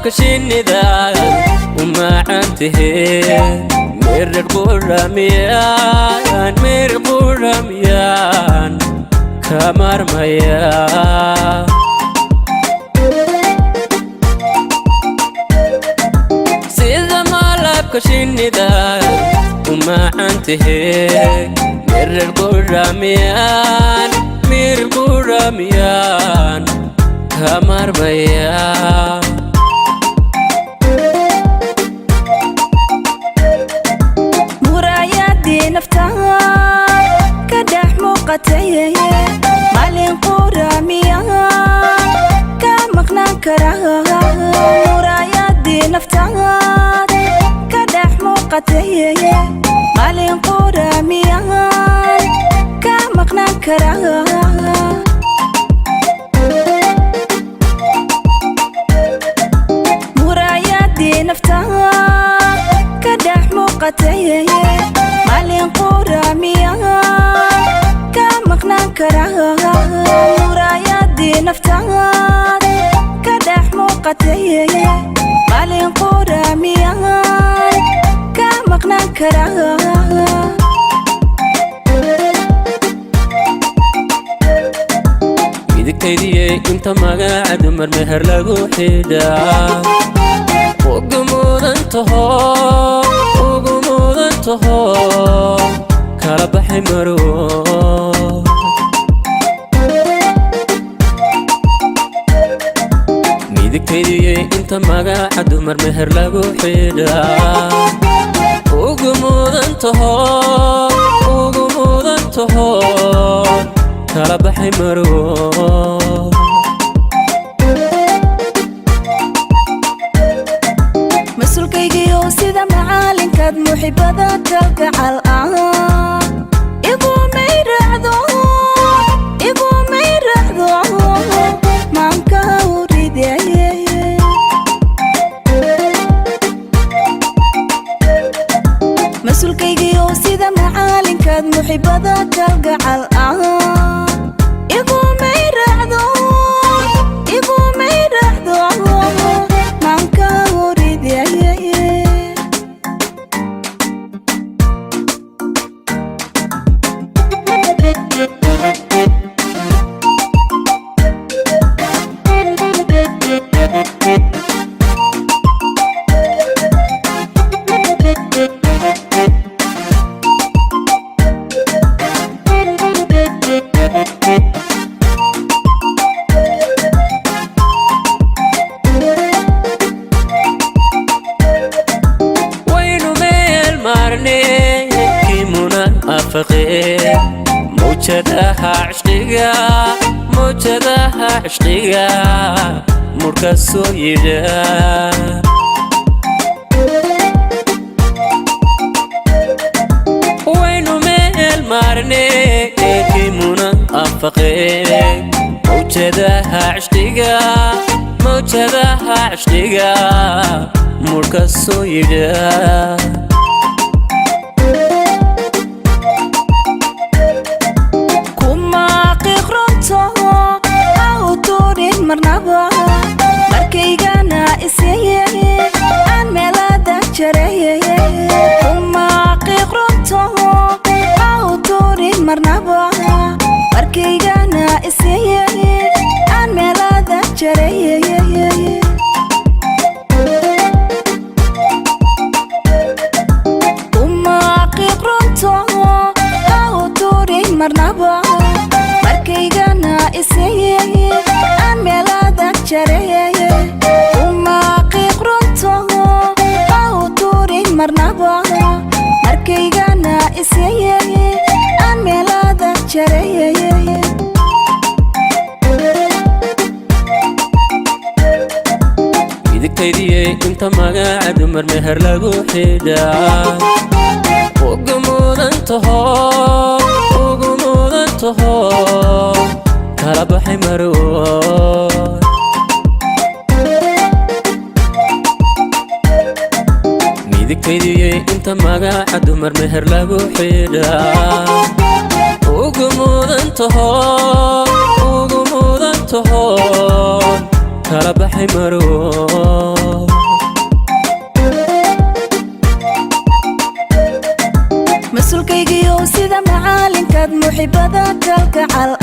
Malabka shinnida u macantahee, mirir quramiyaan, mirir quramiyaan ka marmaya. Sida malabka shinnida u macantahee, mirir quramiyaan, mirir quramiyaan ka marmaya. Muraayadii naftaad ka dhex muuqatay, maalin qura miyaan ka maqnaan karaa? Muraayadii naftaad ka dhex muuqatay, maalin qura miyaan ka maqnaan karaa? Muraayadii naftaad ka dhex muuqatay, maalin qura miyaan ka maqnaan karaa? Muraayadii naftaad ka dhex muuqatay, maalin qura miyaan ka maqnaan karaa? Midigtaydiyey inta magaca dumar meher lagu xidhaa, ugu mudan taho, ugu mudan taho, kala baxay maro. Midigtaydiyey inta magaca dumar meher lagu xidhaa, ugu mudan taho, ugu mudan taho, kala baxay maro. Mas-uulkaygiiyow, sida macalinkaad muxibada kalgacal ah igumay raacdo, igumay raacdo, maanka uridaye. Mas-uulkaygiiyow, sida macalinkaad muxibada kalgacal ah igumay raacdo, igumay raacdo, maanka uridaye. Waynu meel maarnay kii munaafaqee, mawjadaha cishqiga, mawjadaha cishqiga murka soo yidha. Waynu meel maarnay kii munaafaqee, mawjadaha cishqiga, mawjadaha cishqiga murka soo yidha. Kuma qiqronto ha u tuurin marnaba, markaygana isiye aan meelada jareye. Kuma qiqronto ha u tuurin marnaba, markaygana isiye aan meelada jareye. Kuma qiqronto ha u tuurin marnaba, markaygana isiye aan meelada jareye. Kuma qiqronto ha u tuurin marnaba, markaygana isiye aan meelada jareye. Midigtaydiyey inta magaca dumar meher lagu xidhaa, ugu mudan taho, ugu mudan taho, kala baxay maro. Midigtaydiyey inta magaca dumar meher lagu xidhaa, ugu mudan taho, ugu mudan taho, kala baxay maro. Muxibada kalgacal